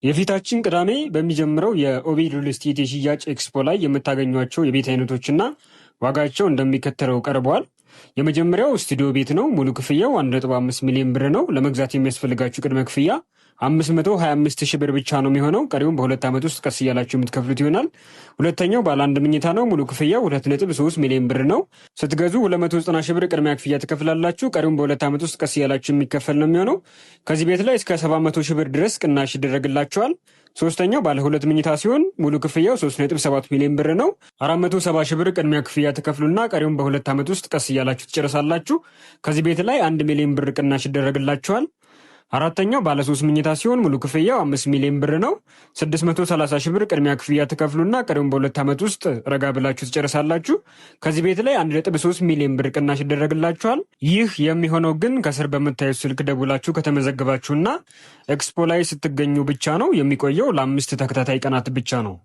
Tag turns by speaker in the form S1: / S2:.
S1: የፊታችን ቅዳሜ በሚጀምረው የኦቤድ ሪል ስቴት የሽያጭ ኤክስፖ ላይ የምታገኟቸው የቤት አይነቶችና ዋጋቸው እንደሚከተለው ቀርበዋል። የመጀመሪያው ስቱዲዮ ቤት ነው። ሙሉ ክፍያው 1.5 ሚሊዮን ብር ነው። ለመግዛት የሚያስፈልጋችሁ ቅድመ ክፍያ 525 ሺህ ብር ብቻ ነው የሚሆነው። ቀሪውም በ2 ዓመት ውስጥ ቀስ እያላችሁ የምትከፍሉት ይሆናል። ሁለተኛው ባለ አንድ መኝታ ነው። ሙሉ ክፍያው 2.3 ሚሊዮን ብር ነው። ስትገዙ 290 ሺህ ብር ቅድሚያ ክፍያ ትከፍላላችሁ። ቀሪውም በ2 ዓመት ውስጥ ቀስ እያላችሁ የሚከፈል ነው የሚሆነው። ከዚህ ቤት ላይ እስከ 700 ሺህ ብር ድረስ ቅናሽ ይደረግላችኋል። ሶስተኛው ባለ ሁለት መኝታ ሲሆን ሙሉ ክፍያው 3.7 ሚሊዮን ብር ነው። 470 ሺህ ብር ቅድሚያ ክፍያ ትከፍሉና ቀሪውን በ2 ዓመት ውስጥ ቀስ እያላችሁ ትጨርሳላችሁ። ከዚህ ቤት ላይ 1 ሚሊዮን ብር ቅናሽ ይደረግላችኋል። አራተኛው ባለ ሶስት መኝታ ሲሆን ሙሉ ክፍያው 5 ሚሊዮን ብር ነው። 630 ሺህ ብር ቅድሚያ ክፍያ ትከፍሉና ቀሪውን በ2 ዓመት ውስጥ ረጋ ብላችሁ ትጨርሳላችሁ። ከዚህ ቤት ላይ 1.3 ሚሊዮን ብር ቅናሽ ይደረግላችኋል። ይህ የሚሆነው ግን ከስር በምታዩት ስልክ ደውላችሁ ከተመዘገባችሁና ኤክስፖ ላይ ስትገኙ ብቻ ነው። የሚቆየው ለ5 ተከታታይ ቀናት ብቻ ነው።